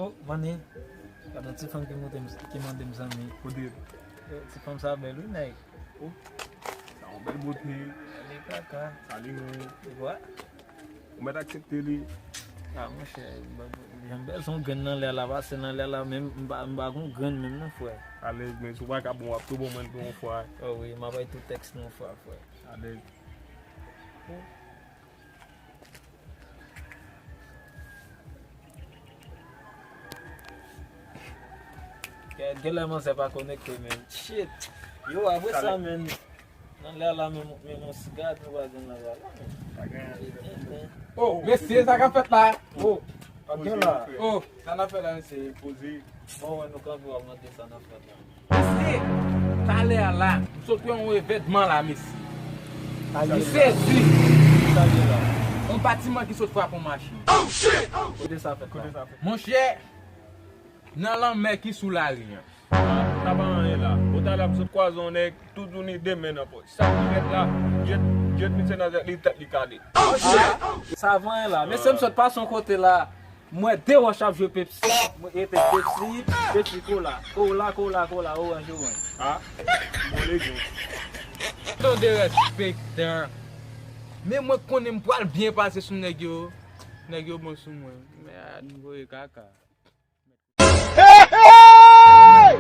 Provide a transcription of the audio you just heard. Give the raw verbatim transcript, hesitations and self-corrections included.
Oh, Vanny, gade yon ti fanm ki monte m, ki mande m zanmi. Kote? Eh, ti fanm sa bèl, wi, nèg. Oh, sa yon bèl bote. Gade kaka. Sa li menm. Ou kwè? Ou mèt aksepte li. Ah, monchè, jan bèl se yon grenn nan lè la, pase nan lè la, menm m pa, m pa gon grenn menm non, frè. Alèz, men si w pa ka bon, w ap tou bon mwen tou yon fwa. Oh wi, m ap bay tout tèks nou yon fwa, frè. Alèz. Gen, gen lè manzè pa konekte, men. Shit. Yo, apre sa, men. Nan lè la, men, men yon siga, nou pa gen nan lè la, men. Oh, mesye, sa k ap fèt la? Oh, pa gen la. Oh, sa n ap fè la, mesye? Poze. Bon, wè, nou kanpe, w ap mande sa n ap fè la. Mesye, talè a la, m sot wè yon evènman la, mesye. M sezi. Yon batiman ki sot frape yon machin. Kote sa fèt la? Monchè, nan lanmè ki sou lari an. Sa pa anyen la. Bon, talè a m sot kwaze yon nèg, toutouni de men nan pòch. Sa ki fèt la, djèt, djèt misye nan tèt li, tèt li kale. Sa vanyen la. Mesye, m sot pase yon kote la. M wè de wòch ap jwe Pepsi. Mwen ete Pepsi, Pepsi Kola. Kola, Kola, Kola, oranj, oranj. Ah, bon lejon. Tande respektan. Men mwen konnen m pral byen pase sou nèg yo. Nèg yo bon sou mwen. Men a, nou voye kaka. Hey, hey!